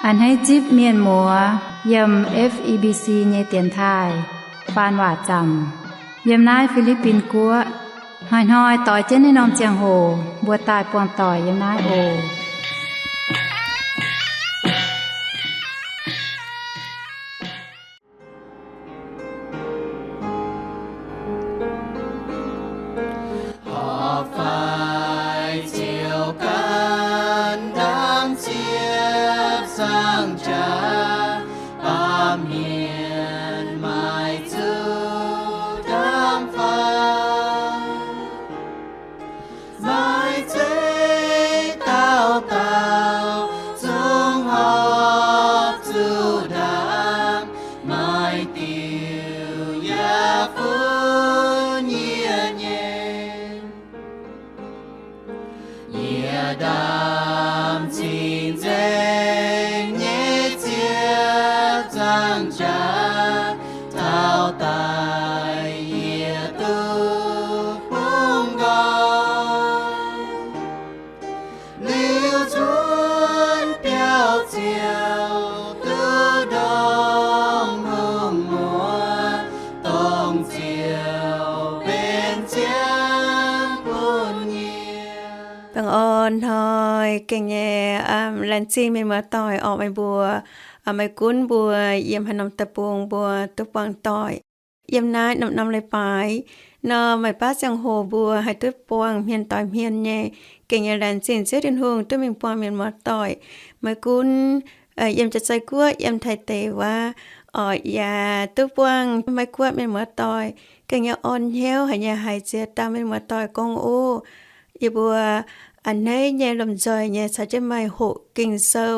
A'hneiv zipv mienh muoz yiem F E B C nyei dienx taaih faan waac zaamc yiem naaiv Fi^li^bin Guoqv. Hnoi-hnoi doix jienv naaiv norm ziangh hoc mbuo daaih buangh doic yiem naaiv oc. Horpc faix ziouc gan ndaamv ziepc zaangc jaax, baamh mienh maaic zuqc ndaamv faix. Maaih zeiv dauh dauh zungv horpc zuqc ndaamv, maaih diuc yaac funx yie nyei. Yie ndaamv cing nzengc nyei ziepc zaangc jaax, taux daaih yie duqv bungx nqoi. Liuz cuotv biauv ziouc duqv ndongc hungh muoz, dongh ziouc benx ziangh bun yie. Dongh orn hnoi gengh nyei, laengz zingh mienh muoz-doic orqc, meih mbuo, meih gunv mbuo yiem haaix norm deic-bung mbuo duqv buangh doic yiem naaiv norm-norm leiz-baaix nor, meih baav ziangh hoc mbuo haih duqv buangh hmien doix hmien nyei. Gengh nyei laengz zingh Ziouv Tin-Hungh duqv mingh buangh mienh muoz-doic. Meih gunv yiem Janx-Zei Guoqv, yiem Taiv deic waac, orqc, yaac duqv buangh Meiv Guoqv mienh muoz-doic. Gengh nyei orn hnyouv haic nyei haiz ziex dauh mienh muoz-doic gorngv, Ov, yie mbuo a'hneiv nyei lomh nzoih nyei caux jienv meih hoqc Ging-Sou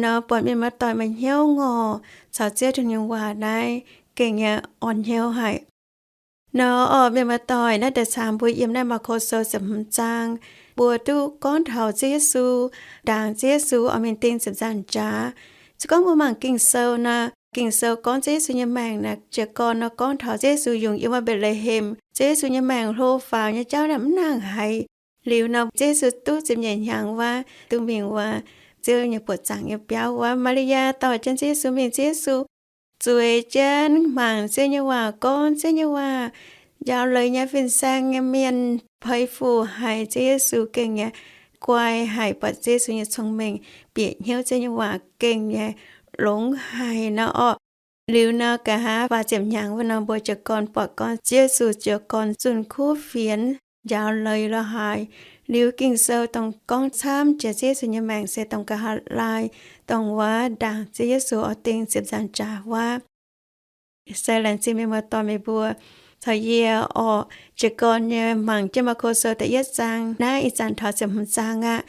nor, buatc mienh muoz-doic maaih hnyouv ngorc caux Ziouv Tin-Hungh nyei waac naaiv gengh nyei orn hnyouv haic. Nor orqc, mienh muoz-doic, naaiv deix caangx mbuo yiem naaiv Maako Sou ziepc hmz zaang, mbuo duqv gorngv taux Ziouv Yesu, ndaangc Ziouv Yesu oix mingh ding ziepc nzaangc jaax. Se gorngv mbuo mangc Ging-Sou nor, Ging-Sou gorngv Ziouv Yesu nyei maengc naaic jiez gorn nor gorngv taux Ziouv Yesu yungz yiem wuov Mbetc^le^hem. Ziouv Yesu nyei maengc hlo faaux nyei jauv naaic mv nangc haiz. Liuz nor Ziouv Yesu duqv ziepc nyeic hnyangx wuov, duqv mingh wuov Ziouv nyei buoqc zaangc nyei biauv wuov. Maa^li^yaa dorh jienv Ziouv Yesu mingh, Ziouv Yesu zueiz jienv mangc Ziouv nyei waac, gorngv Ziouv nyei waac. Njaaux leiz nyei fin-saeng nyei mienh, peix-fuc haic Ziouv Yesu gengh nyei guai haic, buatc Ziouv Yesu nyei cong-mengh, bieqc hnyouv Ziouv nyei waac gengh nyei longx haic nor orqc. Liuz nor, nqa'haav faah ziepc hnyangx wuov nor, mbuo jiez gorn buatc gorngv Ziouv Yesu jiez gorn zunh kuv fienx, njaaux leiz lorz haaix. Liuz Ging-Sou dongh gorngv camv jiex Ziouv Yesu nyei maengc se dongh nqa'haav laai, dongh wuov ndaangc Ziouv Yesu oix ding ziepc nzaangc jaax wuov. Se laengz zingh mienh muoz-doic meih mbuo caux yie orqc, jiez gorn nyei mangc jienv Maako Sou da'yietv zaang naaiv ih zanc taux ziepc hmz zaang aqv.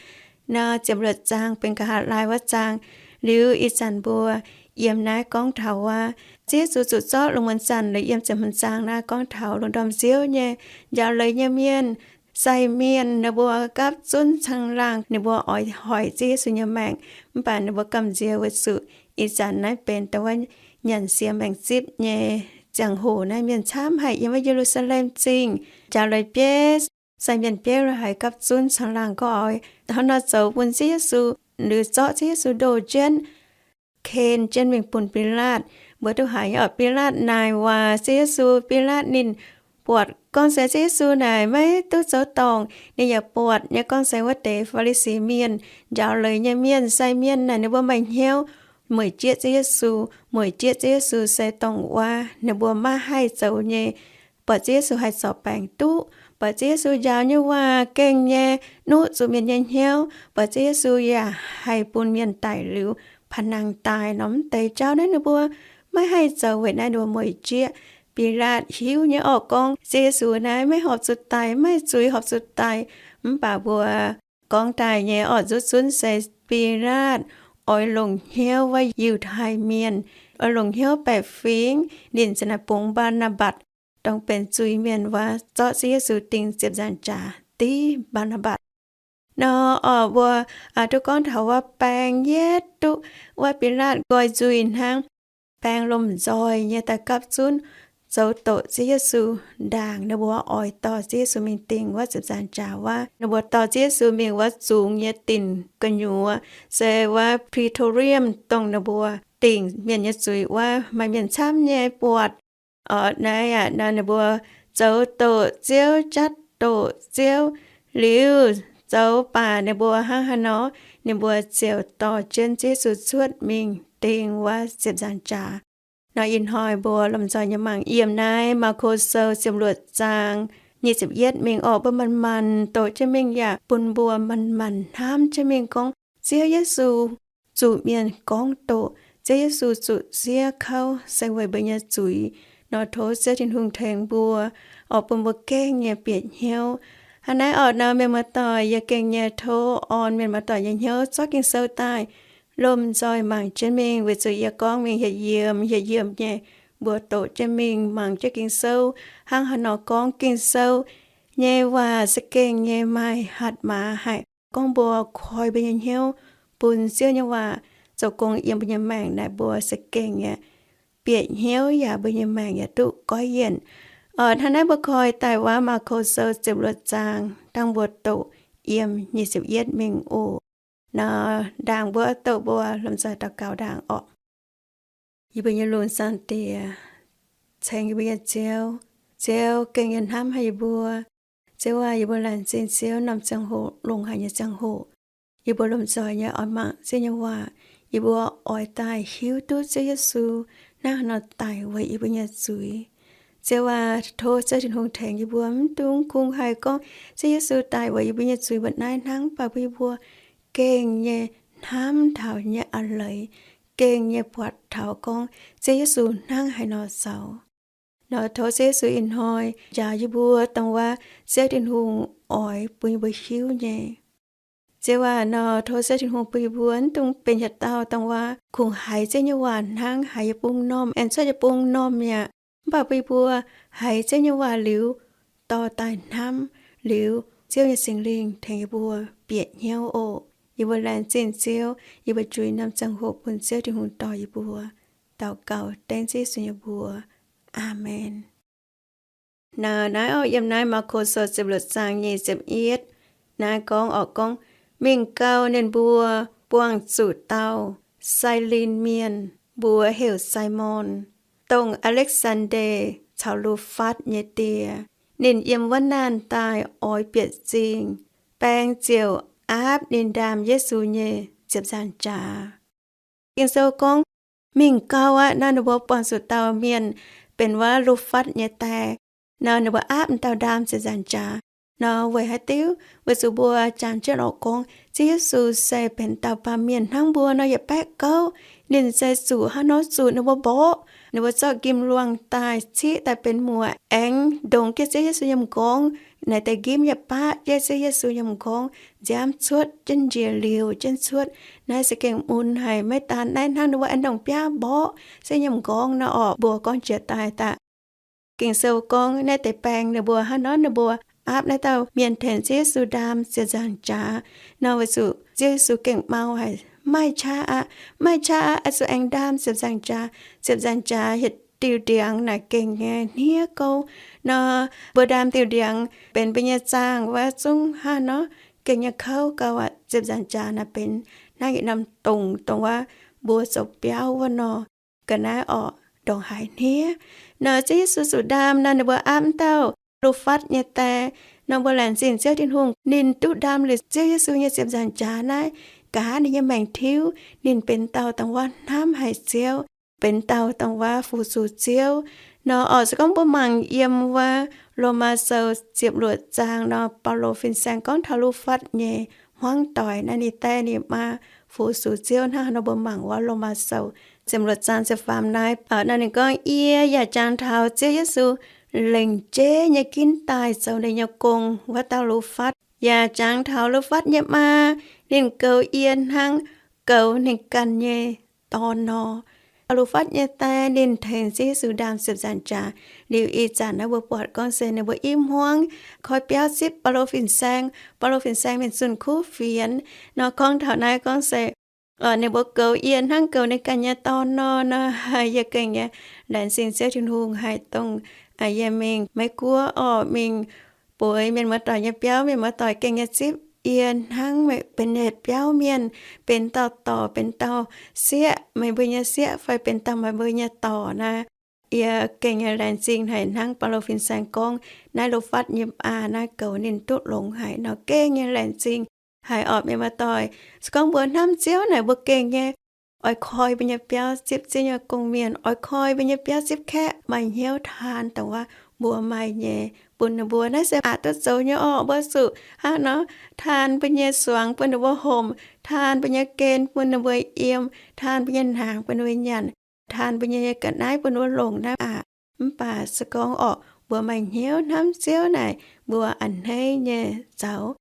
Nor ziepc luoqc zaang benx nqa'haav laai wuov zaang. Liuz ih zanc mbuo yiem naaiv gorngv taux wuov, Ziouv Yesu zuqc zorqv lungh muonz zanc liuz yiem ziepc hmz zaang naaiv gorngv taux lungh ndorm nziouv nyei njaaux leiz nyei mienh, sai mienh, ninh mbuo gapv zunv caangh laangh, ninh mbuo oix hoic Ziouv Yesu nyei maengc, mv baac ninh mbuo gamh nziex weic zuqc ih zanc naaiv benx dongh wuov nyanc siex maengc zipv nyei ziangh hoc naaiv mienh camv haic yiem wuov Ye^lu^saa^lem Zingh, njaaux leiz bieiv, sai mienh bieiv lo haiz gapv zunv caangh laangh gorngv oix hnangv nor zoux bun Ziouv Yesu, liuz zorqv Ziouv Yesu ndoh jienv, ken jienv mingh bun Bilaatv. Mbuo duqv haiz nyei orqc, Bilaatv naaic waac Ziouv Yesu. Bilaatv ninh buatc gorngv se Ziouv Yesu naaic maiv duqv zoux dorngc. Ninh yaac buatc nyei gorngv se wuov deix Faa^li^si Mienh, njaaux leiz nyei mienh, sai mienh naaic ninh mbuo maaih hnyouv mueic jieqv Ziouv Yesu. Mueic jieqv Ziouv Yesu se dongh wuov ninh mbuo maiv haih zoux nyei. Buatc Ziouv Yesu haih zorc baengc duqv, buatc Ziouv Yesu njaaux nyei waac gengh nyei nuqv zuqc mienh nyei hnyouv, buatc Ziouv Yesu yaac haih bun mienh daic liuz panh nangh daaih nor, mv deix jauv naaiv ninh mbuo maiv haih zoux weic naaiv ninh mbuo mueic jieqv. Bilaatv hiuv nyei orqc, gorngv Ziouv Yesu naaiv maiv horpc zuqc daic, maiv zuiz horpc zuqc daic. Mv baac mbuo gorngv daaih nyei orqc, nzuqc zunv se Bilaatv oix longc hnyouv wuov Yiutai Mienh, oix longc hnyouv baeqc fingx ninh ziouc naaic bungx Mbaa^naa^mbatc, dongh benx zuiz-mienh wuov, zorqv Ziouv Yesu ding ziepc nzaangc jaax div Mbaa^naa^mbatc. Nor orqc, mbuo duqv gorngv taux wuov baeng yietv duqv wuov Bilaatv nqoi nzuih hnangv. Baeng lomh nzoih nyei daaih gapv zunv, zoux doqc Ziouv Yesu ndaangc, ninh mbuo oix dorh Ziouv Yesu mingh dingh wuov ziepc nzaangc jaax wuov. Ninh mbuo dorh Ziouv Yesu mingh wuov zungx nyei dinc gu'nyuoz, se wuov Praetorium, dongh ninh mbuo dingc mienh nyei zuiz wuov, maaih mienh camv nyei buatc. Oc, naaiv aqv, naaiv ninh mbuo zoux doqc Ziouv, jatv doqc Ziouv liuz, zoux baac ninh mbuo hnangv haaix nor, ninh mbuo ziouc dorh jienv Ziouv Yesu cuotv mingh dingh wuov ziepc nzaangc jaax. Nor ih hnoi mbuo lomh nzoih nyei mangc yiem naaiv Maako Sou ziepc luoqc zaang nyic ziepc yietv mingh oc, mbuo manc-manc doqc jienv mingh yaac bun mbuo manc-manc hnamv jienv mingh gorngv Ziouv Yesu zuqc mienh gorngv doqc, Ziouv Yesu zuqc siev kouv se weic mbuo nyei zuiz. Nor tov Ziouv Tin-Hungh tengx mbuo, oix bun mbuo gengh nyei bieqc hnyouv. Hnangv naaiv oc, nor mienh muoz-doic, yie gengh nyei tov orn mienh muoz-doic nyei hnyouv zorqv Ging-Sou daaih lomh nzoih mangc jienv mingh, weic zuqc yie gorngv mingh hieh yiemc hieh yiemc nyei, mbuo doqc jienv mingh mangc jienv Ging-Sou hnangv haaix nor gorngv. Ging-Sou nyei waac se gengh nyei maaih hatc maaz haic, gorngv mbuo koi mbuo nyei hnyouv bun Ziouv nyei waac zoux gong yiem mbuo nyei maengc naaic, mbuo se gengh nyei bieqc hnyouv yaac mbuo nyei maengc yaac duqv goiv yienc. Oc, hnangv naaiv mbuo koi daaih wuov Maako Sou ziepc luoqc zaang, dangh mbuo doqc yiem nyic ziepc yietv mingh oc. Nor ndaangc mbuo doqc, mbuo lomh nzoih daux gaux ndaangc oc. Yie mbuo nyei lungh zaangc Diex, ceng yie mbuo nyei Ziouv. Ziouv gengh nyei hnamv haic yie mbuo. Ziouv aac, yie mbuo laengz zingh Ziouv norm ziangh hoc, longc haic nyei ziangh hoc, yie mbuo lomh nzoih nyei oix mangc Ziouv nyei waac. Yie mbuo oix daaih hiuv duqv Ziouv Yesu hnangv haaix nor daic weic yie mbuo nyei zuiz. Ziouv aac, tov Ziouv Tin-Hungh tengx yie mbuo mv dungx kungx haiz gorngv Ziouv Yesu daic weic yie mbuo nyei zuiz mbuo naaiv hnangv, mv baac bun yie mbuo gengh nyei hnamv taux nyei a'leiz, gengh nyei buatc taux gorngv Ziouv Yesu hnangv haaix nor zoux. Nor tov Ziouv Yesu ih hnoi njaaux yie mbuo dongh wuov Ziouv Tin-Hungh oix bun yie mbuo hiuv nyei. Ziouv aac, nor tov Ziouv Tin-Hungh bun yie mbuo mv dungx benx yietc dauh dongh wuov kungx haiz Ziouv nyei waac hnangv haiz yietc bung normh, aengx cuotv yietc bung normh mi'aqv. Mv baac bun yie mbuo haiz Ziouv nyei waac liuz, dorh daaih hnamv liuz, Ziouv nyei Singx Lingh tengx yie mbuo bieqc hnyouv oc. Yie mbuo laengz zingh Ziouv, yie mbuo juix norm ziangh hoc bun Ziouv Tin-Hungh dorh yie mbuo. Daux gaux dengv Ziouv Yesu nyei mbuox. Aamen. Naaiv, naaiv oc, yiem naaiv Maako Sou ziepc luoqc zaang nyic ziepc yietv, naaiv gorngv oc, gorngv, mingh gau ninh mbuo buangh zuqc dauh Sailin Mienh, mbuox heuc Saimon, dongh Aa^lekv^saan^nde caux Lu^fatv nyei die. Ninh yiem wuov naanh daaih oix bieqc zingh, baeng ziouc aapv ninh ndaam Yesu nyei ziepc nzaangc jaax. Ging-Sou gorngv, mingh gau aqv. Naaiv ninh mbuo buangh zuqc dauh mienh benx wuov Lu^fatv nyei die. Nor ninh mbuo aapv m'dauh ndaam ziepc nzaangc jaax. Nor weic haaix diuc? Weic zuqc mbuo jangx jienv oc gorngv Ziouv Yesu se benx dauh baamh mienh hnangv mbuo nor yietc baeqv gouv. Ninh se zuqc hnangv nor zuqc ninh mbuo mborqv. Ninh mbuo zorqv nqimh luangh daaih ciqv daaih benx muoc, aengx ndongx jienv Ziouv Yesu nyei m'nqorngv. Naaiv deix nqimv yaac baqv jienv Ziouv Yesu nyei m'nqorngv nziaamv cuotv jienv, njiec liouc jienv cuotv. Naaiv se gengh mun haic. Maiv daan naaiv, hnangv ninh mbuo aengx ndongc biaav mborqv Ziouv nyei m'nqorngv nor oc, mbuo gorngv jiex daaih daaih. Ging-Sou gorngv naaiv deix baeng ninh mbuo hnangv nor, ninh mbuo aapv naaiv dauh mienh tengx Ziouv Yesu ndaam ziepc nzaangc jaax nor, weic zuqc Ziouv Yesu gengh mau haic, maaih qaqv aqv, maaih qaqv aqv, oix zuqc aengx ndaam ziepc nzaangc jaax. Ziepc nzaangc jaax yietc diuh ndiangx naaic gengh nyei hniev gouv nor. Mbuo ndaam diuh ndiangx benx mbuo nyei zaangh wuov zungv hnangv nor, gengh nyei kouv gau aqv. Ziepc nzaangc jaax naaic benx hnangv yietc norm dongc, dongh wuov mbuo zoux biauv wuov nor. Ga'naaiv orqc, ndongc haaix hniev. Nor Ziouv Yesu zuqc ndaam nor, ninh mbuo aapv wuov dauh Lu^fatv nyei die. Nor mbuo laengz zingh Ziouv Tin-Hungh, ninh duqv ndaam liuz Ziouv Yesu nyei ziepc nzaangc jaax naaiv, nqa'haav ninh nyei maengc tiuv, ninh benx dauh dongh wuov hnamv haic Ziouv, benx dauh dongh wuov fu-sux Ziouv. Nor orqc, se gorngv mbuo mangc yiem wuov Lomaa Sou ziepc luoqc zaang nor, Baulo fin-saeng gorngv taux Lu^fatv nyei hmuangv doic naaiv, ninh die ninh maa fu-sux Ziouv hnangv haaix nor, mbuo mangc wuov Lomaa Sou ziepc luoqc zaang ziepc faam naaiv. Nor ninh gorngv, yie yaac jangx taux Ziouv Yesu lengc jeiv nyei ginv daaih zoux ninh nyei gong wuov dauh Lu^fatv, yaac jangx taux Lu^fatv nyei maa, ninh goux yie hnangv goux ninh ganh nyei dorn nor. Lu^fatv nyei die ninh tengx Ziouv Yesu ndaam ziepc nzaangc jaax. Liuz ih zanc naaiv mbuo buatc gorngv se ninh mbuo i hmuangv koi biauv zipv Baulo fin-saeng. Baulo fin-saeng ninh zunh kuv fienx. Nor gorngv taux naaiv gorngv se Ninh mbuo goux yie hnangv goux ninh ganh nyei dorn nor. Nor yie gengh nyei laengz zingh Ziouv Tin-Hungh haih dongh yie mingh Meiv Guoqv orqc, mingh bueix mienh muoz-doic nyei biauv. Mienh muoz-doic gengh nyei zipv yie hnangv meih benx yietc biauv mienh, benx dauh dorc, benx dauh sieqv, meih mbuo nyei sieqv, fai benx dauh meih mbuo nyei dorc naaic. Yie gengh nyei laengz zingh haic hnangv Baulo fin-saeng gorngv naaiv Lu^fatv nyei maa naaiv goux ninh duqv longx haic nor. Gengh nyei laengz zingh haic orqc, mienh muoz-doic. Se gorngv mbuo hnamv Ziouv naaic, mbuo gengh nyei oix koi mbuo nyei biauv zipv Ziouv nyei gong-mienh, oix koi mbuo nyei biauv zipv kaeqv, maaih hnyouv taan dongh wuov mbuo maaih nyei bun ninh mbuo. Naaiv se aqc duqv zoux nyei orqc. Mbuo zuqc hnangv nor taan mbuo nyei suangx bun ninh mbuo homc, taan mbuo nyei gen bun ninh mbuo yiem, taan mbuo nyei hnaangx bun ninh mbuo nyanc, taan mbuo nyei ga'naaiv bun ninh mbuo longc naaiv aqv. Mv baac se gorngv orqc, mbuo maaih hnyouv hnamv Ziouv naaic, mbuo a'hneiv nyei zaux.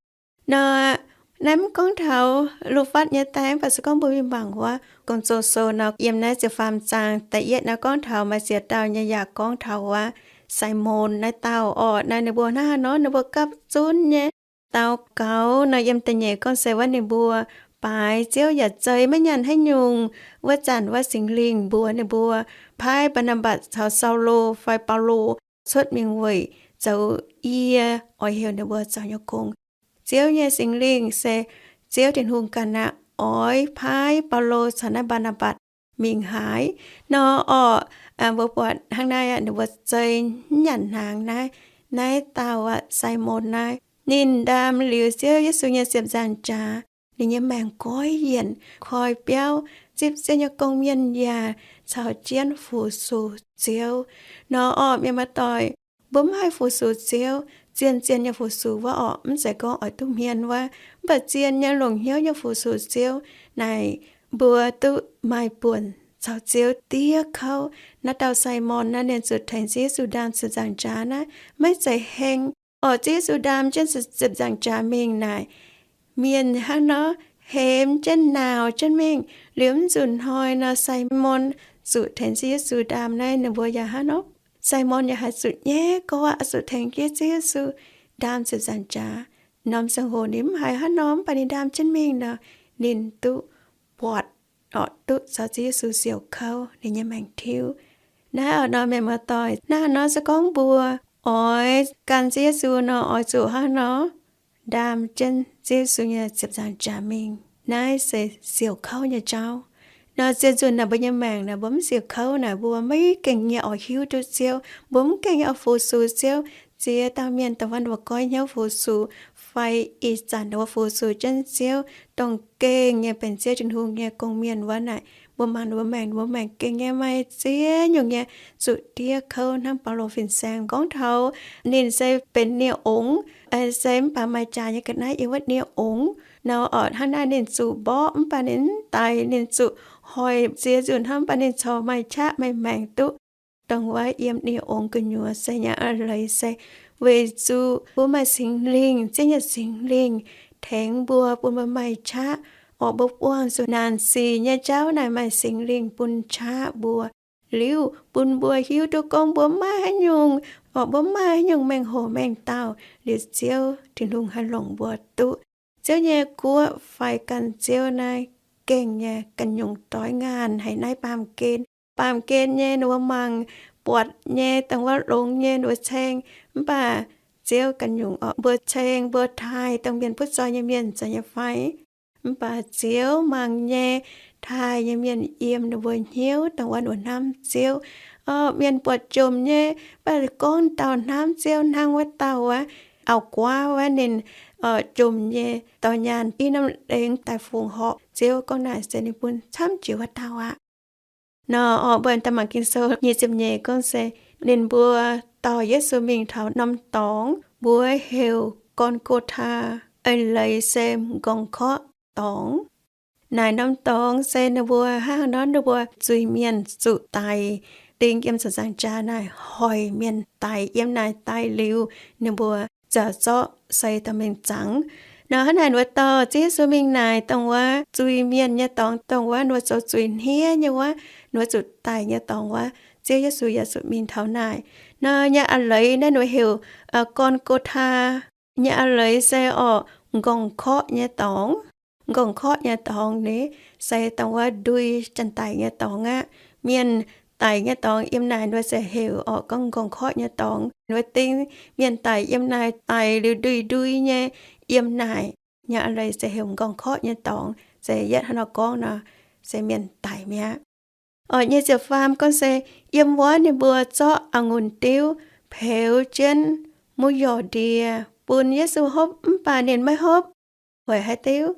Nor, naaiv mv gorngv taux Lu^fatv nyei daaih, mv baac se gorngv mbuo mingh mangc wuov Gong-Zoh sou nor, yiem naaiv ziepc faam zaang da'yietv naaiv gorngv taux maaih ziex dauh nyei yaac gorngv taux wuov Simon naaiv dauh orqc. Naaiv ninh mbuo hnangv haaix nor, ninh mbuo gapv zunv nyei daux gaux nor, yiem da'nyeic gorngv se wuov ninh mbuo baaix Ziouv yaac zei maiv nyaanh haaix nyungc. Wuov zanc wuov Singx Lingh mbuox ninh mbuo, paaiv Mbaa^naa^mbatc caux Saulo fai Baulo cuotv mingh weic zoux yie oix heuc ninh mbuo zoux nyei gong. Ziouv nyei Singx Lingh se Ziouv Tin-Hungh ganh aqv, oix paaiv Baulo caux naaiv Mbaa^naa^mbatc mingh haaix nor orqc. Mbuo buatc hnangv naaiv aqv, ninh mbuo zei mv nyanc hnaangx naaiv, naaiv dauh aqv, Simon naaiv, ninh ndaam liuz Ziouv Yesu nyei ziepc nzaangc jaax, ninh nyei maengc goiv yienc, koi biauv, zipv Ziouv nyei gong-mienh yaac caux jienv fu-sux Ziouv. Nor orqc, mienh muoz-doic, mbuo mv haih fu-sux Ziouv, zien-zien nyei fu-sux wuov orqc, mv zeiz gorngv oix duqv hmien wuov, mv baac zien nyei longc hnyouv nyei fu-sux Ziouv naaic, mbuo duqv maaih buonc caux Ziouv diev kouv. Naaiv dauh Simon naaiv, ninh zuqc tengx Ziouv Yesu ndaam ziepc nzaangc jaax naaiv maiv zeiz heng orqc. Ziouv Yesu ndaam jienv ziepc nzaangc jaax mingh naaic, mienh hnangv nor hemx jienv nauz jienv mingh. Liuz mv nzunc hnoi nor, Simon zuqc tengx Ziouv Yesu ndaam naaiv, ninh mbuo yaac hnangv nor, Simon yaac haih zuqc nyaiv gorx aqv, zuqc tengx jienv Ziouv Yesu ndaam ziepc nzaangc jaax. Norm ziangh hoc ninh mv haiz hnangv nor, mv baac ninh ndaam jienv mingh nor, ninh duqv buatc orqc, duqv caux Ziouv Yesu siouc kouv ninh nyei maengc tiuv. Naaiv orqc nor, mienh muoz-doic, hnangv haaix nor se gorngv mbuo oix gan Ziouv Yesu nor, oix zuqc hnangv haaix nor ndaam jienv Ziouv Yesu nyei ziepc nzaangc jaax mingh. Naaiv se siouc kouv nyei jauv. Nor zien nzunc naaic mbuo nyei maengc naaic, mbuo mv siouc kouv naaic, mbuo maiv gaengh nyei oix hiuv duqv Ziouv, mbuo mv gaengh nyei oix fu-sux Ziouv. Ziex dauh mienh dongh wuov ninh mbuo goiv hnyouv fu-sux fai ih zanc ninh mbuo fu-sux jienv Ziouv, dongh gengh nyei benx Ziouv Tin-Hungh nyei gong-mienh wuov naaic, mbuo mangc ninh mbuo maengc, ninh mbuo maengc gengh nyei maaih ziex nyungc nyei zuqc diev kouv hnangv Baulo fin-saeng gorngv taux ninh se benx nie-ongx, se mv baac maaih jaax nyei ga'naaiv yiem wuov nie-ongx nor orqc. Hnangv naaiv ninh zuqc mborqv mv baac ninh mv daic, ninh zuqc hoic ziex nzunc hnangv, mv baac ninh corc maaih qaqv maaih maengc duqv. Dongh wuov yiem nie-ongx gu'nyuoz se nyei a'leiz se weic zuqc mbuo maaih Singx Lingh, Ziouv nyei Singx Lingh tengx mbuo, bun mbuo maaih qaqv. Orqc, mbuo buangh zuqc naanc sic nyei jauv naaic maaih Singx Lingh bun qaqv mbuo, liuz bun mbuo hiuv duqv gorngv mbuo mv maaih haaix nyungc, orqc, mbuo mv maaih haaix nyungc mengh hoc mengh dauh liuz Ziouv Tin-Hungh haih longc mbuo duqv. Ziouv nyei guoqv fai gan Ziouv naaiv gengh nyei ganh nyungc doix ngaanh haic naaiv baamh gen. Baamh gen nyei ninh mbuo mangc buatc nyei dongh wuov longx nyei ninh mbuo ceng, mv baac Ziouv ganh nyungc orqc, mbuo ceng mbuo taaih dongh mienh butv zoih nyei mienh zoux nyei fai? Mv baac Ziouv mangc nyei taaih nyei mienh yiem ninh mbuo hnyouv dongh wuov ninh mbuo hnamv Ziouv. Orqc, mienh buatc jomc nyei, mv baac gorngv dauh hnamv Ziouv hnangv wuov dauh wuov, auv-guaav wuov ninh, orqc, jomc nyei dorh nyaanh i norm lengx daaih fungc horc Ziouv, gorngv naaic se ninh bun camv jiex wuov dauh aqv. Nor orqc, mbuo daaih mangc Ging-Sou nyic ziepc nyeic gorngv se ninh mbuo dorh Yesu mingh taux norm dorngx mbuox heuc Gorn^go^taa, eix leiz se M'nqorngv-korqv Dorngx. Naaic norm dorngx se ninh mbuo hnangv nor ninh mbuo zuiz-mienh zuqc daic, dingx yiem ziepc nzaangc jaax naaic hoic mienh daic yiem naaic daaih liuz, ninh mbuo ziouc zorqv sei dorh mingh zangx. Nor hnangv naaic ninh mbuo dorh Ziouv Yesu mingh naaic dongh wuov zuiz-mienh nyei dorngx, dongh wuov ninh mbuo zoux zuiz hniev nyei wuov, ninh mbuo zuqc daic nyei dorngx wuov, Ziouv Yesu yaac zuqc mingh taux naaic. Nor nyei a'leiz naaiv ninh mbuo heuc Gorn^go^taa. Nyei a'leiz se orqc, M'nqorngv-korqv nyei dorngx. m'nqorngv-korqv nyei dorngx ni, se dongh wuov ndui janx-daic nyei dorngx aqv. Mienh daic nyei dorngx yiem naaic ninh mbuo se heuc orqc gorngv m'nqorngv-korqv nyei dorngx. Wuov ding mienh daic yiem naaic daic liuz ndui-ndui nyei, yiem naaic nyei a'leiz se heuc m'nqorngv-korqv nyei dorngx. Se yietv hnangv nor gorngv nor, se mienh daic mi'aqv. Orqc nyei ziepc faam gorngv se, yiem wuov ninh mbuo zorqv a'ngunc diuv peux jienv muv yorc ndie bun Yesu hopv, mv baac ninh maiv hopv. Weic haaix diuv?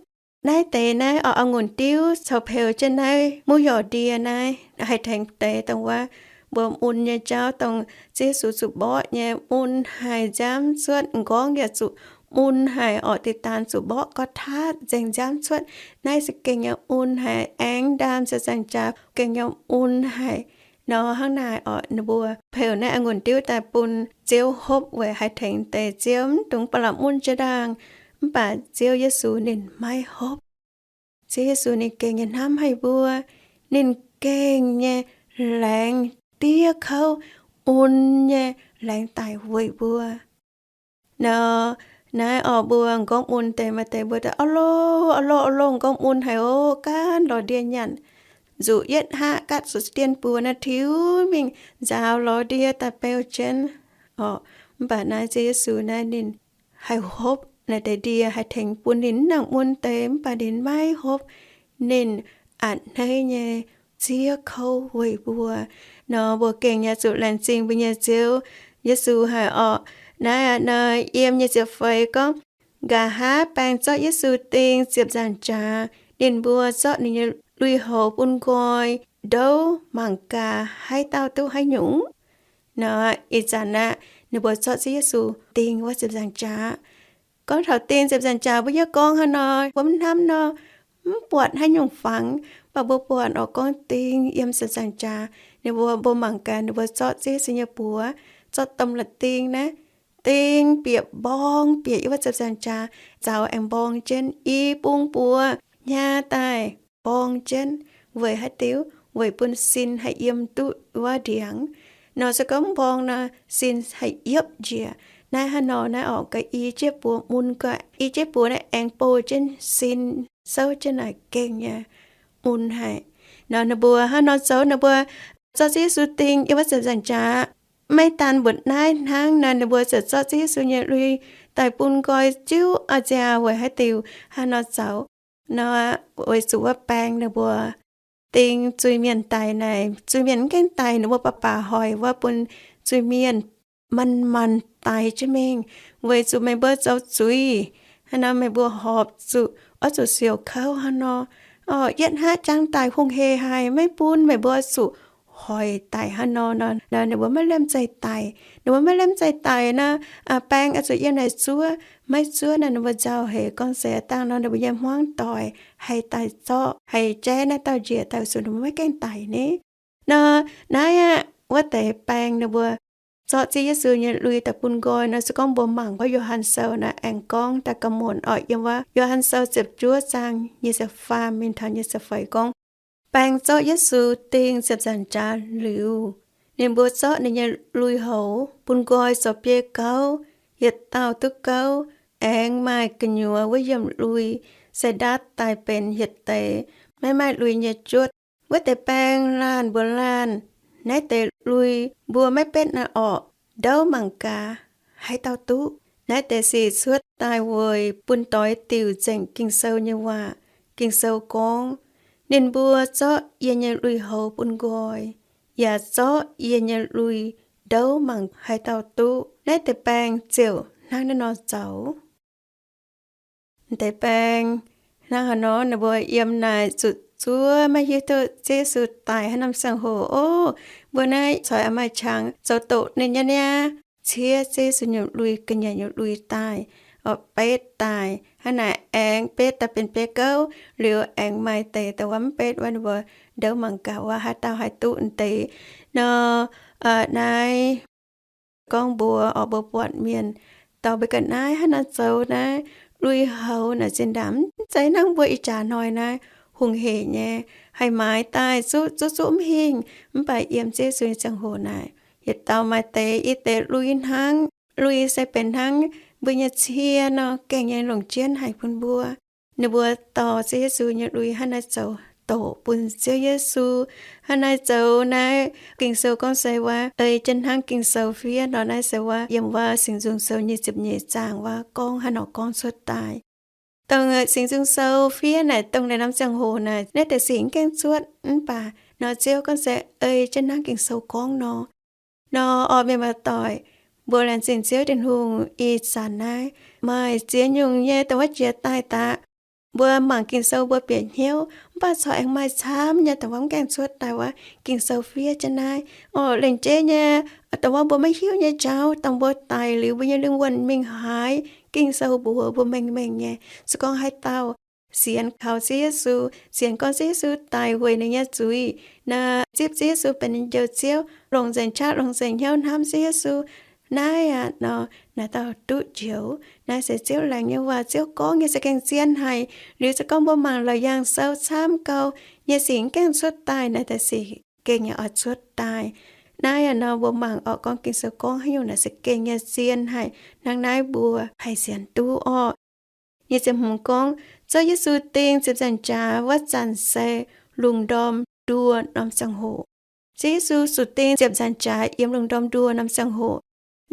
Naaiv deix naaiv orqc a'ngunc diuv caux peux jienv naaiv muv yorc ndie naaiv haih tengx deix dongh wuov mbuo mun nyei jauv, dongh Ziouv Yesu zuqc mborqv nyei, mun haic nziaamv cuotv, m'nqorngv yaac zuqc mun haic orqc, diqc daan zuqc mborqv gorqv-taatv nzengc nziaamv cuotv. Naaiv se gengh nyei mun haic, aengx ndaam ziepc nzaangc jaax gengh nyei mun haic. Nor hnangv naaic orqc, ninh mbuo peux naaiv a'ngunc diuv daaih bun Ziouv hopv weic haih tengx deix Ziouv, mv dungx ba'laqc mun jiex ndaangc. Mv baac Ziouv Yesu ninh maiv hopv. Ziouv Yesu ninh gengh nyei hnamv haic mbuo. Ninh gengh nyei laengz diev kouv, mun nyei laengz daic weic mbuo. Nor, naaiv orqc mbuo m'nqorngv mun deix maaih deix mbuo daaih, a'loh, a'loh, a'loh, m'nqorngv mun haic oc, gaanv lorz ndie nyanc, nzuqc yietv haqv gaatv zuqc dien buoz naaiv tiux mingh nzaaux lorz ndie daaih beu jienv orqc. Mv baac naaiv Ziouv Yesu naaiv ninh haih hopv naaiv deix ndie haih tengx bun ninh nangc mun deix, mv baac ninh maiv hopv. Ninh a'hneiv nyei diev kouv weic mbuo. Nor mbuo gengh yaac zuqc laengz zingh mbuo nyei Ziouv Yesu haic orqc. Naaiv aqv, nor yiem nyei ziepc feix gorngv, nqa'haav baeng zorqv Yesu ding ziepc nzaangc jaax, ninh mbuo zorqv ninh nyei lui-houx bun nqoi ndouv mangc gaax haaix dauh duqv haaix nyungc. Nor ih zanc aqv, ninh mbuo zorqv Ziouv Yesu ding wuov ziepc nzaangc jaax. Gorngv taux ding ziepc nzaangc jaax, mbuo yaac gorngv haaix nor, mbuo mv hnamv nor, mv buatc haaix nyungc fangx, mv baac mbuo buatc orqc gorngv ding yiem ziepc nzaangc jaax. Ninh mbuo, mbuo mangc gaax ninh mbuo zorqv Ziouv Yesu nyei buoz, zorqv domh la'ding naaiv, ding bieqc mborng bieqc yiem wuov ziepc nzaangc jaax, zaux aengx mborng jienv i bung buoz hnyaav daaih mborng jienv. Weic haaix diuc? Weic bun sin haih yiem duqv wuov ndiangx. Nor se gorngv mborng nor, sin haih yiepv njiec. Naaiv hnangv nor naaiv orqc, ga'yi jienv buoz mun, ga'yi jienv buoz naaiv aengx bouh jienv sin, souv jienv naaic gengh nyei mun haic. Nor ninh mbuo hnangv nor zoux, ninh mbuo zorqv Ziouv Yesu ding yiem wuov ziepc nzaangc jaax. Maiv daan mbuoqc naaiv hnangv nor, ninh mbuo ziouc zorqv Ziouv Yesu nyei lui daaih bun nqoi jiuv a'nziaauc. Weic haaix diuc hnangv nor zoux? Nor weic zuqc wuov baeng ninh mbuo ding zuiz-mienh daic naaic, zuiz-mienh mv gaengh daic, ninh mbuo baac baac hoic wuov bun zuiz-mienh manc-manc daic jienv mingh, weic zuqc meih mbuo zoux zuiz. Hnangv nor meih mbuo horpc zuqc oix zuqc siouc kouv hnangv nor. Orqc, yietv haav jangx daic hungh heic haic, maiv bun meih mbuo zuqc hoic daic hnangv nor nor, ninh mbuo maiv lemh zeih daic. Ninh mbuo maiv lemh zeih daic nor, baeng oix zuqc yiem naaic zuov. Maiv zuov nor, ninh mbuo nzauh hec gorngv se dangh nor ninh mbuo nyei hmuangv doic haih daaih zorqv, haih jaiv naaiv dauh njiec daaih, weic zuqc ninh mbuo maiv gaengh daic ni. Nor naaiv aqv, wuov deix baeng ninh mbuo zorqv Ziouv Yesu nyei lui daaih bun nqoi nor, se gorngv mbuo mangc wuov Yo^han Sou naaiv aengx gorngv daaih ga'muonc orqc. Yiem wuov Yo^han Sou ziepc juov zaang nyic ziepc faam mingh taux nyic ziepc feix gorngv, baeng zorqv Yesu ding ziepc nzaangc jaax liuz, ninh mbuo zorqv ninh nyei lui-houx bun nqoi zoux biei gauv, yietc dauh duqv gouv, aengx maaih gu'nyuoz wuov yiemh lui se ndaatv daaih benx yietc deix, maiv maaih lui nyei juotv. Wuov deix baeng laanh mbuox laanh, naaiv deix lui mbuo maiv betv naaiv orqc, ndouv mangc gaax haaix dauh duqv. Naaiv deix sic cuotv daaih weic bun doix diuc nzengc Ging-Sou nyei waac. Ging-Sou gorngv, ninh mbuo zorqv yie nyei lui-houx bun nqoi, yaac zorqv yie nyei lui ndouv mangc haaix dauh duqv. Naaiv deix baeng ziouc hnangv naaiv nor zoux. Deix baeng hnangv haaix nor, ninh mbuo yiem naaic zuqc zuov maiv hiuv duqv Ziouv Yesu daic haaix norm ziangh hoc oc. Mbuo naaiv coix a'maaih qangx zoux doqc ninh nyei niaa, ciev Ziouv Yesu nyei lui, ga'nyiec nyei lui daaih, oc, betv daaih. Hnangv naaic aengx betv daaih benx biei gouv, liuz aengx maaih deix dongh wuov mv betv wuov, ninh mbuo ndouv mangc gaax wuov haaix dauh haih duqv deix nor. Naaiv gorngv mbuox orqc, mbuo buatc mienh dorh mbuo ga'naaiv hnangv naaiv zoux naaiv, lui-houx naaic zinh ndaangc mv zeiz hnangv mbuo ih jaax hnoi naaiv hungh hec nyei, haih maaiz daaih zuqv zuqv zuqv mv hingh. Mv baac yiem Ziouv Yesu nyei ziangh hoc naaic, yietc dauh maaih deix, i deix lui hnangv. Lui se benx hnangv mbuo nyei cie nor, gengh nyei longc jienv haic bun mbuo. Ninh mbuo dorh Ziouv Yesu nyei lui hnangv naaiv zoux doqc bun Ziouv Yesu. Hnangv naaiv zoux naaiv Ging-Sou gorngv se wuov ei jienv hnangv Ging-Sou fiev nor, naaiv se wuov yiem wuov Singx Nzung Sou nyic ziepc nyeic zaang wuov gorngv hnangv nor gorngv cuotv daaih. Dongh Singx Nzung Sou fiev naaic dongh naaiv norm ziangh hoc naaic naaiv deix sic mv gaengh cuotv, mv baac nor Ziouv gorngv se ei jienv hnangv Ging-Sou gorngv nor. Nor orqc, mienh muoz-doic, mbuo laengz zingh Ziouv Tin-Hungh, ih zanc naaiv maaih ziex nyungc nyei dongh wuov jiex daaih daqv. Mbuo mangc Ging-Sou mbuo bieqc hnyouv, mv baac corc aengx maaih camv nyei dongh wuov mv gaengh cuotv daaih wuov Ging-Sou fiev jienv naaiv. Orqc, lengc jeiv nyei, dongh wuov mbuo maiv hiuv nyei jauv, dongh mbuo daic liuz mbuo nyei lingh wuonh mingh haaix, Ging-Sou mbuox mbuo mengh mengh nyei. Se gorngv haaix dauh sienx kaux Ziouv Yesu, sienx gorngv Ziouv Yesu daic weic ninh nyei zuiz, naaiv zipv Ziouv Yesu benx ninh njoux Ziouv, longc nzengc qaqv longc nzengc hnyouv hnamv Ziouv Yesu, naaiv aqv nor, naaiv dauh duqv njoux. Naaiv se Ziouv laengz nyei waac, Ziouv gorngv nyei se gengh zien haic. Liuz se gorngv mbuo mangc Laauc Yaangh Sou camv gau, nyei sic mv gaengh cuotv daaih, naaiv deix sic gengh nyei oix cuotv daaih. Naaiv aqv nor mbuo mangc orqc, gorngv Ging-Sou gorngv haaix nyungc naaic se gengh nyei zien haic. Hnangv naaiv mbuo haih sienx duqv orqc. Nyic ziepc hmz gorngv, Ziouv Yesu ding ziepc nzaangc jaax wuov zanc se lungh ndorm nduoh norm ziangh hoc. Ziouv Yesu zuqc ding ziepc nzaangc jaax yiem lungh ndorm nduoh norm ziangh hoc.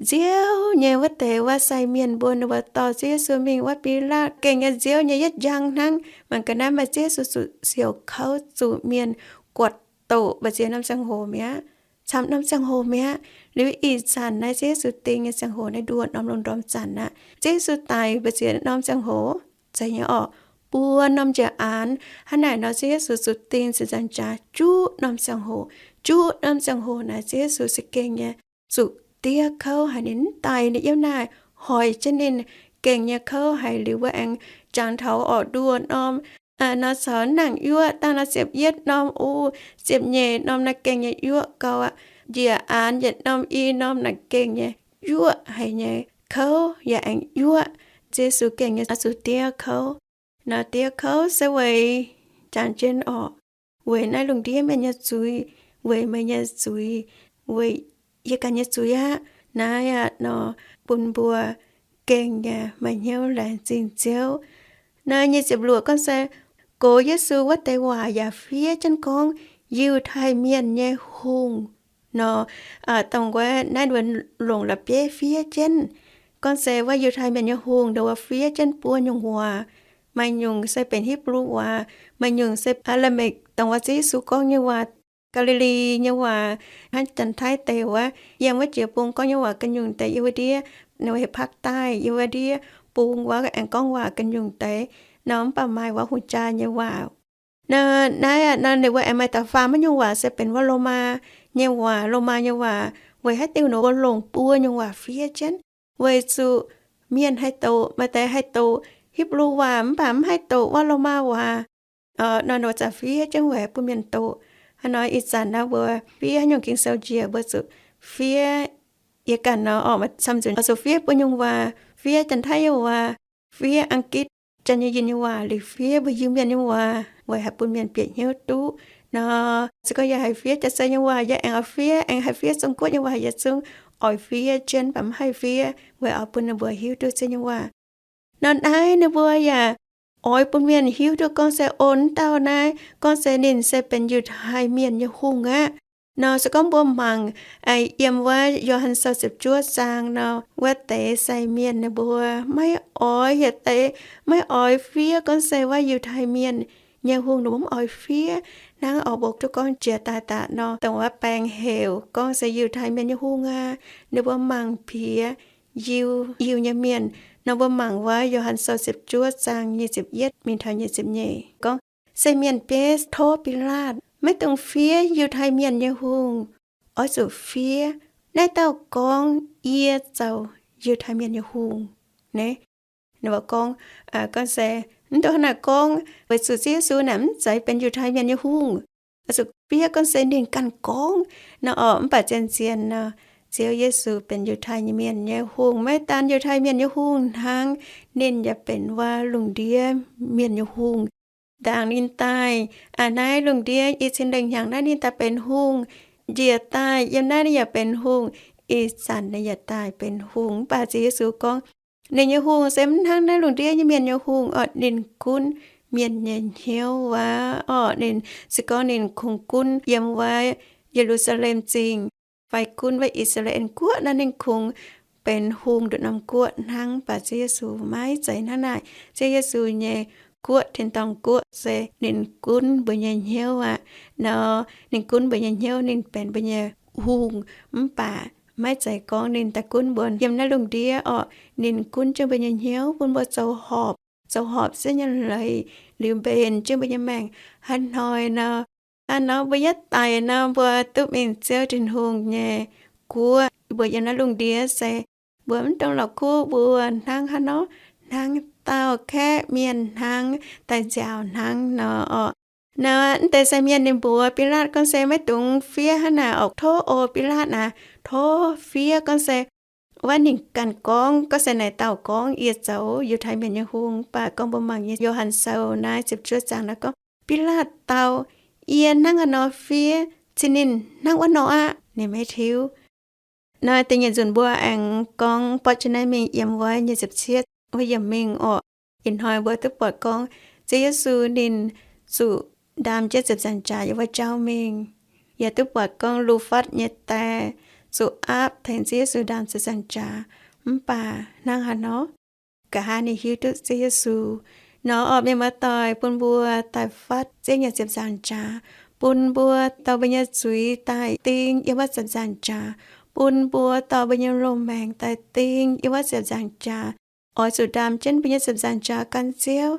Nziouv nyei wuov deix wuov sai mienh mbuo ninh mbuo dorh Ziouv Yesu mingh wuov Bilaatv gengh nyei nziouv nyei yietv njang hnangv. Mangc gaax naaiv maaih Ziouv Yesu zuqc siouc kouv zuqc mienh guatc doqc mbu'ziex norm ziangh hoc mi'aqv, camv norm ziangh hoc mi'aqv. Liuz ih zanc naaiv Ziouv Yesu ding nyei ziangh hoc naaiv nduoh norm lungh ndorm zanc aqv. Ziouv Yesu daic mbu'ziex norm ziangh hoc, zeiz nyei orqc, buo norm njiec aanx. Hnangv naaic nor Ziouv Yesu zuqc ding ziepc nzaangc jaax juqv norm ziangh hoc. Juqv norm ziangh hoc naaic Ziouv Yesu se gengh nyei zuqc diev kouv haic. Ninh mv daic, ninh yiem naaic hoic jienv ninh gengh nyei kouv haic. Liuz mbuo aengx jangx taux orqc, nduoh norm nor caux nangc yuoqv dangh nor ziepc yietv norm, o, ziepc nyeic norm naaiv gengh nyei yuoqv gau aqv. Njiec aanx yietc norm i norm naaic gengh nyei yuoqv haic nyei, kouv yaac aengx yuoqv. Ziouv Yesu gengh nyei oix zuqc diev kouv. Nor diev kouv se weic jangx jienv orqc, weic naaiv lungh ndiev mienh nyei zuiz, weic meih nyei zuiz, weic yie ganh nyei zuiz aqv. Naaiv aqv nor bun mbuo gengh nyei maaih hnyouv laengz zingh Ziouv. Naaiv nyic ziepc luoqc gorngv se, gox Yesu wuov deix waac yaac fiev jienv gorngv, Yiutai Mienh nyei Hungh. Nor, dongh wuov naaiv mbuo longc la'bieiv fiev jienv gorngv se wuov Yiutai Mienh nyei Hungh, ndongc wuov fiev jienv buo nyungc waac. Maaih nyungc se benx Hipv^lu waac, maaih nyungc se Aa^laa^mekc, dongh wuov Ziouv Yesu gorngv nyei waac, Gaa^li^li nyei waac, hnangv Janx-Taiv deix wuov, yiem wuov jiex bung gorngv nyei waac ga'nyungc deix, yiem wuov ndiev, ninh mbuo heuc ภาคใต้, yiem wuov ndiev bung wuov aengx gorngv waac ga'nyungc deix. Nor mv baac maaih wuov hungh jaa nyei waac. Nor naaiv aqv nor ninh mbuo aengx maaih da'faam nyungc waac se benx wuov Lomaa nyei waac. Lomaa nyei waac weic haaix diuc nor mbuo longc buo nyungc waac fiev jienv? Weic zuqc mienh haih doqc, maaih deix haih doqc Hipv^lu waac mv baac mv haih doqc wuov Lomaa waac. Nor ninh mbuo za'gengh fiev jienv weic bun mienh doqc. Hnangv nor ih zanc naaiv mbuo fiev haaix nyungc Ging-Sou njiec mbuo zuqc fiev, yie ganh nor orqc, camv nzunc oix zuqc fiev buo nyungc waac, fiev Janx-Taiv nyei waac, fiev Aang^gitv, Janx-Yunh nyei waac, liuz fiev mbuo Iu-Mienh nyei waac weic haih bun mienh bieqc hnyouv duqv. Nor se gorngv yie haih fiev Jaav-Zei nyei waac, yie aengx oix fiev, aengx haih fiev Zong-Guoqv nyei waac, yie zungv oix fiev jienv, mv baac mv haih fiev weic oix bun ninh mbuo hiuv duqv Ziouv nyei waac. Nor naaiv ninh mbuo yaac oix bun mienh hiuv duqv gorngv se, o, wuov dauh naaiv gorngv se ninh se benx Yiutai Mienh nyei hungh aqv. Nor se gorngv mbuo mangc yiem wuov Yo^han Sou ziepc juov zaang nor, wuov deix sai mienh ninh mbuo maiv oix, yietc deix maiv oix fiev gorngv se wuov Yiutai Mienh nyei hungh, ninh mbuo mv oix fiev. Hnangv oix mbuo duqv gorngv jiex daaih daaih nor, dongh wuov baeng heuc gorngv se Yiutai Mienh nyei hungh aqv, ninh mbuo mangc piex Yiu, Yiu nyei mienh. Nor mbuo mangc wuov Yo^han Sou ziepc juov zaang nyic ziepc yietv mingh taux nyic ziepc nyeic gorngv, se mienh bieiv tov Bilaatv maiv dungx fiev Yiutai Mienh nyei hungh, oix zuqc fiev naaiv dauh gorngv, Yie zoux Yiutai Mienh nyei hungh. Naaiv ninh mbuo gorngv, gorngv se, mv dungx hnangv naaic gorngv, weic zuqc Ziouv Yesu naaic mv zeiz benx Yiutai Mienh nyei hungh. Oix zuqc fiev gorngv se ninh ganh gorngv nor orqc. Mv baac zien-zien nor, Ziouv Yesu benx Yiutai Mienh nyei hungh. Maiv daan Yiutai Mienh nyei hungh hnangv, ninh yaac benx wuov lungh ndiev mienh nyei hungh. Ndaangc ninh daaih, aa, naaiv lungh ndiev i cin lengh hnyangx naaiv ninh daaih benx hungh, njiec daaih yiem naaiv ninh yaac benx hungh, ih zanc ninh yaac daaih benx hungh. Mv baac Ziouv Yesu gorngv, Ninh nyei hungh se mv hnangv naaiv lungh ndiev nyei mienh nyei hungh orqc. Ninh gunv mienh nyei hnyouv wuov orqc. Ninh se gorngv ninh kungx gunv yiem wuov Ye^lu^saa^lem Zingh fai gunv wuov I^saa^laa^en Guoqv nor, ninh kungx benx hungh nduqc norm guoqv hnangv. Mv baac Ziouv Yesu maiv zeiz hnangv naaic. Ziouv Yesu nyei guoqv, tin-dorngh guoqv, se ninh gunv mbuo nyei hnyouv aqv. Nor ninh gunv mbuo nyei hnyouv, ninh benx mbuo nyei hungh. Mv baac maiv zeiz gorngv ninh daaih gunv mbuo yiem naaiv lungh ndiev orqc. Ninh gunv jienv mbuo nyei hnyouv bun mbuo zoux horpc, zoux horpc Ziouv nyei leiz liuz mbenc jienv mbuo nyei maengc. Haaix hnoi nor, hnangv nor mbuo yietv daic nor, mbuo duqv mingh Ziouv Tin-Hungh nyei guoqv. Mbuo yiem naaiv lungh ndiev se mbuo mv dungx la'kuqv mbuo hnangv haaix nor, hnangv dauh kaeqv mienh hnangv, daaih nziaauc hnangv nor orqc. Nor mv deix sai mienh ninh mbuox Bilaatv gorngv se, maiv dungx fiev hnangv naaic orqc. Tov oc, Bilaatv aac, tov fiev gorngv se wuov ninh ganh gorngv, gorngv se naaic dauh gorngv, Yie zoux Yiutai Mienh nyei hungh. Mv baac gorngv mbuo mangc nyei Yo^han Sou naaiv ziepc juov zaang naaiv gorngv, Bilaatv dau, Yie hnangv haaix nor fiev, cin ninh hnangv wuov nor aqv. Ninh maiv hiuv. Nor da'nyeic nzunc mbuo aengx gorngv borqv jienv naaiv mingh yiem wuov nyic ziepc cietv wuov yiemc mingh orqc. Ih hnoi mbuo duqv buatc gorngv Ziouv Yesu ninh zuqc ndaam jienv ziepc nzaangc jaax yiem wuov jauv mingh. Yaac duqv buatc gorngv Lu^fatv nyei die zuqc aapv tengx Ziouv Yesu ndaam ziepc nzaangc jaax. Mv baac hnangv haaix nor, nqa'haav ninh hiuv duqv Ziouv Yesu. Nor orqc, mienh muoz-doic, bun mbuo daaih fatv Ziouv nyei ziepc nzaangc jaax, bun mbuo dorh mbuo nyei zuiz daaih ding yiem wuov ziepc nzaangc jaax, bun mbuo dorh mbuo nyei loz-maengc daaih ding yiem wuov ziepc nzaangc jaax, oix zuqc ndaam jienv mbuo nyei ziepc nzaangc jaax gan Ziouv.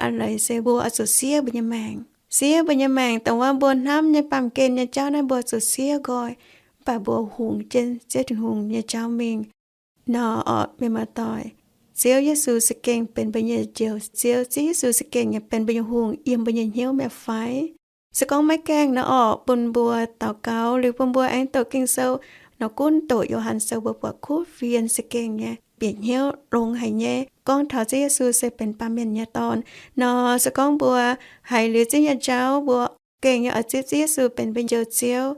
A'leiz se mbuo oix zuqc siev mbuo nyei maengc. Siev mbuo nyei maengc, dongh wuov mbuo hnamv nyei baamh gen nyei jauv naaiv mbuo zuqc siev nqoi, mv baac mbuo hungx jienv Ziouv Tin-Hungh nyei jauv mingh. Nor orqc, mienh muoz-doic, Ziouv Yesu za'gengh benx mbuo nyei Njoux Ziouv. Ziouv Yesu za'gengh yaac benx mbuo nyei hungh yiem mbuo nyei hnyouv mi'aqv fai? Se gorngv maiv gaengh nor orqc, bun mbuo daux gaux liuz bun mbuo aengx doqc Ging-Sou. Nor gunv doqc Yo^han Sou mbuo buatc kuv fienx za'gengh nyei bieqc hnyouv longx haic nyei gorngv taux Ziouv Yesu se benx baamh mienh nyei dorn. Nor se gorngv mbuo haiz liuz Ziouv nyei jauv, mbuo gengh nyei oix zipv Ziouv Yesu benx mbuo Njoux Ziouv.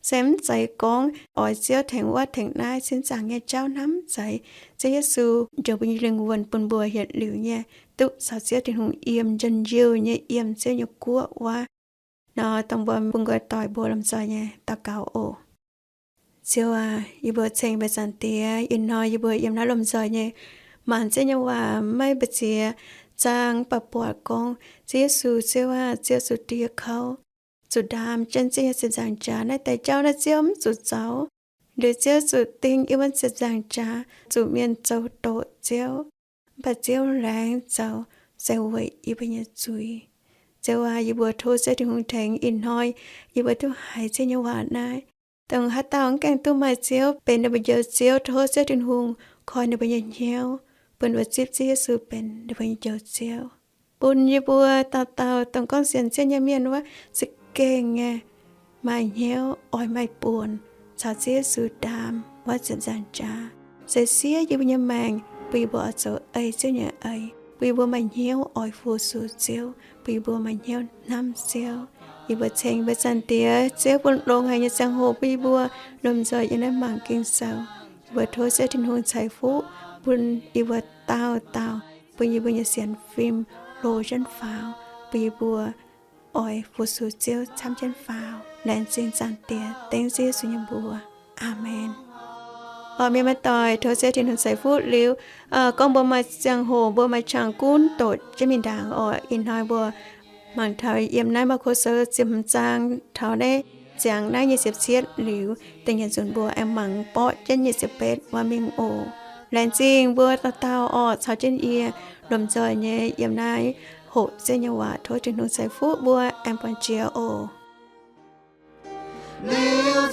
Se mv zeiz gorngv oix Ziouv tengx wuov tengx naaiv cingx zaangc nyei jauv hnamv mv zeiz. Ziouv Yesu njoux mbuo nyei lingh wuonh bun mbuo yietc liuz nyei duqv caux Ziouv Tin-Hungh yiem njien-youh nyei yiem Ziouv nyei guoqv wuov. Nor dongh mbuo bun nqoi doic mbuo lomh nzoih nyei daux gaux oc. Ziouv aac, yie mbuo ceng meih Zaangc Diex, ih hnoi yie mbuo yiem naaiv lomh nzoih nyei mangc Ziouv nyei waac maiv mbu'ziex zaang, mv baac buatc gorngv Ziouv Yesu, Ziouv aac, Ziouv zuqc diev kouv, zuqc ndaam jienv Ziouv nyei ziepc nzaangc jaax. Naaiv deix jauv naaiv Ziouv mv zuqc zoux. Liuz Ziouv zuqc ding yiem wuov ziepc nzaangc jaax, zuqc mienh zoux doqc Ziouv. Mv baac Ziouv laengz zoux se weic yie mbuo nyei zuiz. Ziouv aac, yie mbuo tov Ziouv Tin-Hungh tengx ih hnoi yie mbuo duqv haiz Ziouv nyei waac naaiv. Dongh haaix dauh mv gaengh duqv maaih Ziouv benx ninh mbuo Njoux Ziouv, tov Ziouv Tin-Hungh koi ninh mbuo nyei hnyouv, bun ninh mbuo zipv Ziouv Yesu benx ninh mbuo nyei Njoux Ziouv. Bun yie mbuo dauh dauh dongh gorngv sienx Ziouv nyei mienh wuov, za'gengh nyei maaih hnyouv oix maaih buonc caux Ziouv Yesu ndaam wuov ziepc nzaangc jaax, se siev yie mbuo nyei maengc, bun yie mbuo oix zoux ei Ziouv nyei eix, bun yie mbuo maaih hnyouv oix fu-sux Ziouv, bun yie mbuo maaih hnyouv hnamv Ziouv. Yie mbuo ceng meih Zaangc Diex, Ziouv, bun longx haic nyei ziangh hoc bun yie mbuo lomh nzoih yiem naaiv mangc Ging-Sou. Yie mbuo tov Ziouv Tin-Hungh ceix fuqv bun yie mbuo dauh dauh, bun yie mbuo nyei sienx fim hlo jienv faaux, bun yie mbuo oix fu-sux Ziouv camv jienv faaux. Laengz zingh Zaangc Diex, dengv Ziouv Yesu nyei mbuox. Aamen. Orqc, mienh muoz-doic, tov Ziouv Tin-Hungh ceix fuqv liuz, gorngv mbuo maaih ziangh hoc mbuo maaih qangx gunv doqc jienv mingh ndaangc orqc. Ih hnoi mbuo mangc taux yiem naaiv Maako Sou ziepc hmz zaang taux naaiv ziangx naaiv nyic ziepc cietv liuz, da'nyeic nzunc mbuo aengx mangc borqv jienv nyic ziepc betv wuov mingh oc. Laengz zingh mbuo dauh dauh orqc caux jienv yie lomh nzoih nyei yiem naaiv hoqc Ziouv nyei waac. Tov Tin-Hungh ceix fuqv mbuo aengx buangh jiex oc. Liuz